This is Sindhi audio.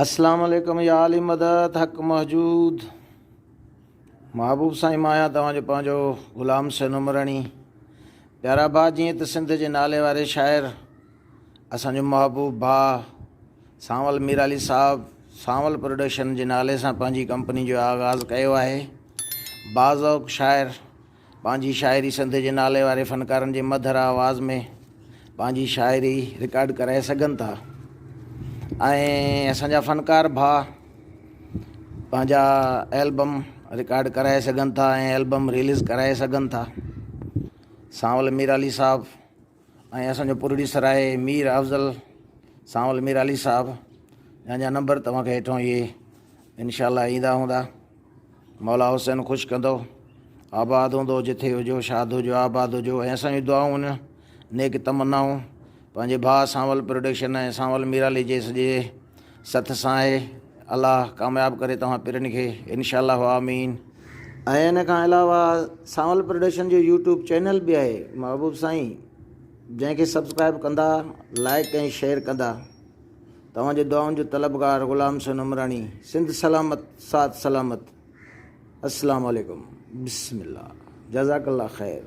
اسلام عليڪم يا علي مدد حق موجود محبوب سائين مان آهيان توهان جو پنهنجو غلام حسين عمراڻي پيارا ڀاء جيئن ته سنڌ جي نالي واري شاعر اسان جو محبوب ڀاء سانول ميرالي صاحب سانول پروڊڪشن جي نالي سان پنهنجي ڪمپني جو آغاز ڪيو آهي باذوق شاعر پنهنجي شاعري سنڌ جي نالي واري فنڪارن جي مڌر آواز ۾ پنهنجي شاعري رڪارڊ ڪرائي سگهن ٿا ۽ اسان جا فنڪار ڀاء پنهنجا البم رڪارڊ ڪرائي سگهن ٿا ۽ البم رليز ڪرائي سگهن ٿا. سانول مير علي صاحب ۽ اسان جو پروڊيوسر آهي مير افضل سانول مير علي صاحب جنهن جا نمبر توهان کي هيٺون اهي انشاء الله ايندا هوندا. مولا حسين خوش ڪندو آباد هوندو جٿي هجو شاد هجو آباد هجو ۽ اسان جون دعائون نيڪ تمنائون پنهنجي ڀاء سانول پروڊڪشن ۽ سانول ميرالي جي سڄي سٿ سان آهي الله ڪامياب ڪري توهان پرين کي انشاء الله آمين. ۽ ان کان علاوه سانول پروڊڪشن جو يوٽيوب چينل به آهي محبوب سائين جنهن کي سبسڪرائب ڪندا لائڪ ۽ شيئر ڪندا. توهان جي دعائن جو طلبگار غلام حسين عمراڻي سنڌ سلامت ساٿ سلامت السلام عليڪم بسم الله جزاڪ الله خير.